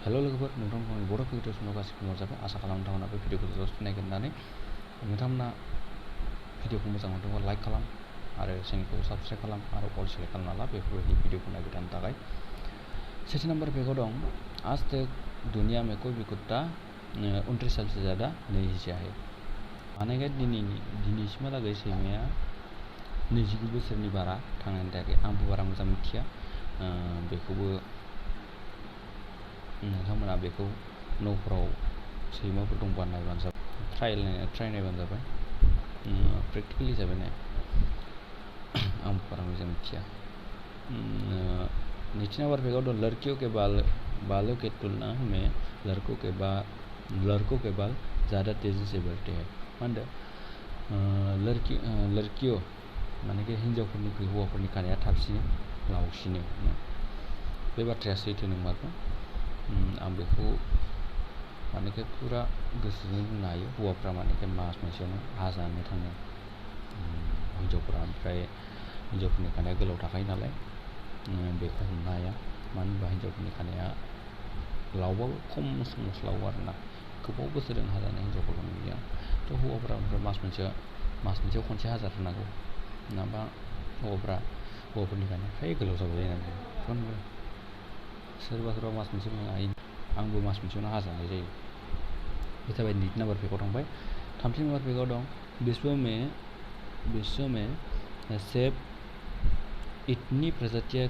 Hello लोगोफोर, नोंथांमोनखौ आंनि बर' video समाव गासिबो मजाबाय। आसा खालामो नोंथांमोना बे भिडिअखौ जोबोद नायगोन होननानै। नोंथांमोना भिडिअखौ मोजां मोनदोंबा लाइक खालाम आरो चेनेलखौ साबस्क्राइब खालाम आरो अल सेलेक्ट खालामना ला बेफोरबायदि भिडिअखौ नायबाय थानो थाखाय। सेथि नाम्बार पेजआव दं आज तक दुनिया में कोई भी कुत्ता 29 साल से ज़्यादा नहीं जिया है। मानेखे दिनैसिमहालागै सैमाया 29 बोसोरनि बारा थांनानै थायाखै। आंबो बारा मोजां मिथिया, बेखौबो नोंथांमोना बेखौ न'फोराव सैमाफोर दंबा नायबानो जाबाय, ट्राइ नायबानो जाबाय, प्रेक्टिकेल हिसाबै नाय। आंबो बारा मोजां मिथिया। नैथि नम्बर पेजआव दं लड़कियों के बालों के तुलना में लड़कों के बाल ज़्यादा तेज़ी से बढ़ते हैं। मा होनदों? लड़कियों माने हिन्जावफोरनिख्रुइ हौवाफोरनि खानाया थाबसिनो लावसिनो। बे बाथ्राया सैथो नंमारगौ। आं बेखौ मानेखे फुरा गोसोजों बुंनो हायो। हौवाफ्रा मानेखे मास मोनसेयावनो हाजानो थाङो हिन्जावफोरा, ओमफ्राय हिन्जावफोरनि खानाया गोलाव थाखायो नालाय बेखौ हमनो हाया। मानो होनबा हिन्जावफोरनि खानाया लावबाबो खम समावसो लावो आरोना, गोबाव बोसोरजों हाजानाय हिन्जावफोरखौ नुयो आं। थ' हौवाफ्रा ओमफ्राय मास मोनसेयाव खनसे हाजाथारनांगौ, नङाबा हौवाफोरनि खानाया फ्राय गोलाव जाबाय जानांगौ। सोरबा मास मोनसे हायो, आंबो मास मोनसेयावनो हाजानाय जायो। बे जाबाय नैथि नाम्बार पेजआव थांबाय। थामथि नाम्बार पेजआव दं विश्व में सेब इतनी प्रजातियाँ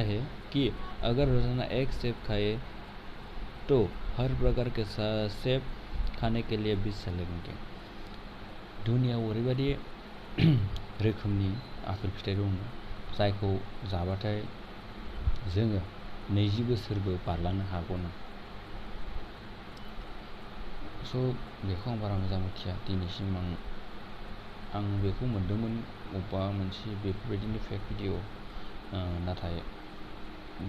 है कि अगर रोजाना एक सेब खाए तो हर प्रकार के सेब खाने के लिए 20 साल लगेंगे। दुनियाव ओरैबायदि रोखोमनि आपेल फिथाइ दङ जायखौ जाबाथाय जोङो 20 बोसोरबो बारलांनो हागौनो। स' बेखौ आं बारा मोजां मिथिया। दिनैसिम आं बेखौ मोनदोंमोन अबेबा मोनसे बेफोरबायदिनो फेक भिडिअ, नाथाय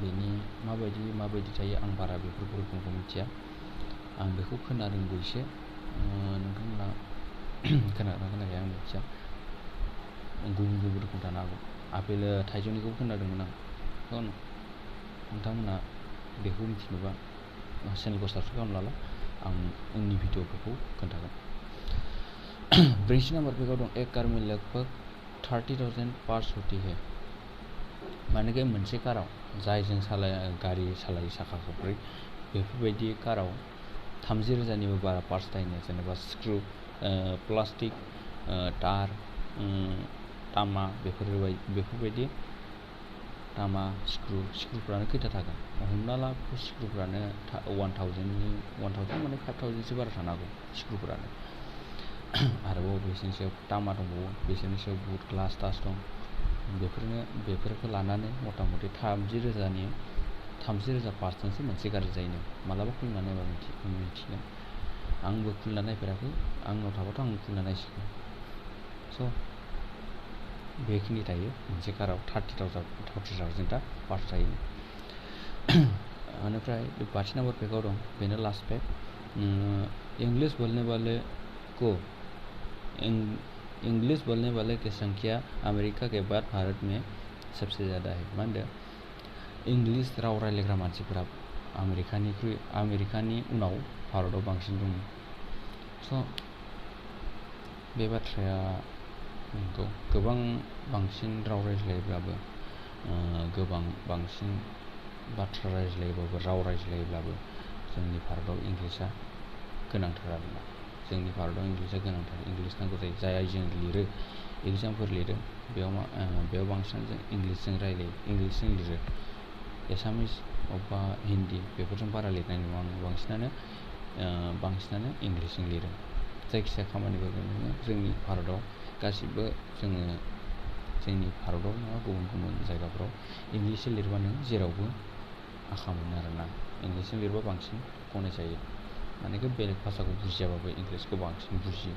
बेनि माबायदि थायो आं बारा बेफोरखौ रोखोमखौ मिथिया। आं बेखौ खोनादोंबो एसे। नोंथांमोना खोनादोंना खोनायाखै आं मिथिया, गुबुन रोखोम थानो हागौ। आपेल थाइजौनिखौ खोनादोंमोन आं। नोंथांमोना बेखौ मिथिनोबा चेनेलखौ साबस्क्राइब खालामना ला, आं उननि भिडिअफोरखौ खोन्थागोन। ब्रैथि नाम्बार पेजआव दं एक कार में लगभग 30,000 पार्ट्स होती है। मानेखे मोनसे काराव जायजों गारि सालायो साखा खब्रै, बेफोरबायदि काराव 30,000निबो बारा पार्ट्स थायो। जेनेबा स्क्रु, प्लास्टिक, टार, तामा, बेफोरबायदि तामा स्क्रुफ्रानो खैथा थागोन? हमना ला स्क्रुफ्रानो 1000 माने 5000सो बारा थानो हागौ स्क्रुफ्रानो। आरोबाव बिसोरनि सायाव तामा दंबावो, बिसोरनि सायाव बुहुत ग्लास दं। बेफोरखौ लानानै मथा मथि 30,000 पार्ट्सजोंसो मोनसे गारि जायो। मालाबा खुलिना नायबा मिथिगोन। आंबो खुलिना नायफेराखै, आंनाव थाबाथ' आं खुलिना नायसिगोन। स' बेखिनि थायो मोनसे काराव 30,000 पार्ट्स थायो। बेनिफ्राय 5 नम्बर पेजआव दं, बेनो लास्ट पेज। इंग्लिश बोलने वाले की संख्या अमेरिका के बाद भारत में सबसे ज़्यादा है। मा होनदों? इंग्लिश राव रायलायग्रा मानसिफोरा आमेरिकानि उनाव भारताव बांसिन दङ। स' बे बाथ्राया नंगौ। गोबां बांसिन राव रायज्लायब्लाबो, गोबां बांसिन बाथ्रा राव रायज्लायोब्लाबो जोंनि भारताव इंग्लिशआ गोनांथार आरोना। जोंनि भारताव इंग्लिशआ गोनांथार, इंग्लिश नांगौ जायो। जाय जों लिरो, एगजामफोर लिरो, बेयाव बांसिनानो जों इंग्लिशजों रायलायो, इंग्लिशजों लिरो। एसामिस अबेबा हिन्दी बेफोरजों बारा लिरनाय नुवा आं। बांसिनानो इंग्लिशजों लिरो। जायखिजाया खामानिफोरखौ नोङो जोंनि भारताव गासिबो जोंनि भारताव नङा, गुबुन जायगाफ्राव इंग्लिशजों लिरबा नों जेरावबो आखा मोनो आरोना। इंग्लिशजों लिरबा बांसिन गनायजायो। मानेखे बेलेग भाषाखौ बुजियाबाबो इंग्लिशखौ बांसिन बुजियो।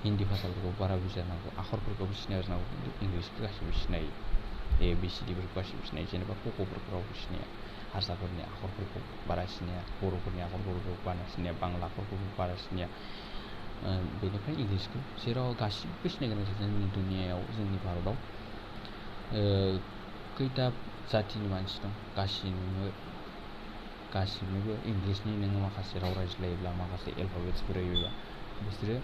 हिन्दी भाषाफोरखौ बारा बुजिया नांगौ, आखरफोरखौ सिनायनो रोंनांगौ, खिन्थु इंग्लिशखौ गासिबो सिनायो। ABCDफोरखौ गासिबो सिनायो। जेनेबा क'फोरखौ सिनाया, हारसाफोरनि आखरफोरखौ बारा सिनाया, बर'फोरनि आखरफोरखौ बारा सिनाया, बांला आखरफोरखौ बारा सिनाया। बेनिफ्राय इंग्लिशखौ जेराव गासिबो सिनायगोन। जोंनि दुनियायाव, जोंनि भारताव खैथा जाथिनि मानसि दं, गासिनोबो इंलिसनि नोङो माखासे राव रायज्लायोब्ला, माखासे एलफाबेट्सफोर होयोब्ला बिसोरो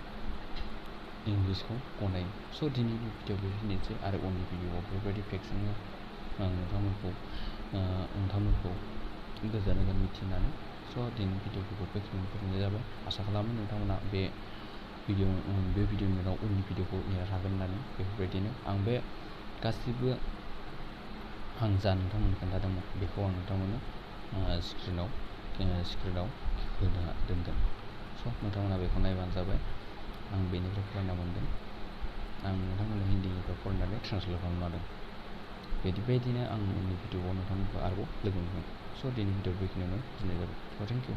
इंलिसखौ गनायो। स' दिनैनि भिडिअ बेखिनिसै, आरो उननि भिडिअआव बेफोरबायदि फेक्टजोंनो आं नोंथांमोनखौ गोजान मिथिनानै स' दिनैनि भिडिअखौ बेखिनियावनो फोजोबनाय जाबाय। आसा खालामो नोंथांमोना बे भिडिअनि उनाव उननि भिडिअखौ नेना थागोन होननानै। बेफोरबायदिनो आं बे गासिबो आं जा नोंथांमोननो खोन्थादोंमोन बेखौ आं नोंथांमोननो स्क्रिनाव होना दोनगोन। स' नोंथांमोना बेखौ नायबानो जाबाय। आं बेनिफ्राय फरायना मोनदों। आं नोंथांमोननो हिन्दीनिफ्राय फरायनानै ट्रेन्सलेट खालामना होदों। बेबायदिनो आं उननि भिडिअआव नोंथांमोनखौ आरोबाव लोगो मोनगोन। स' दिनैनि भिडिअ बेखिनियावनो फोजोबनाय जाबाय। स' थेंक इउ।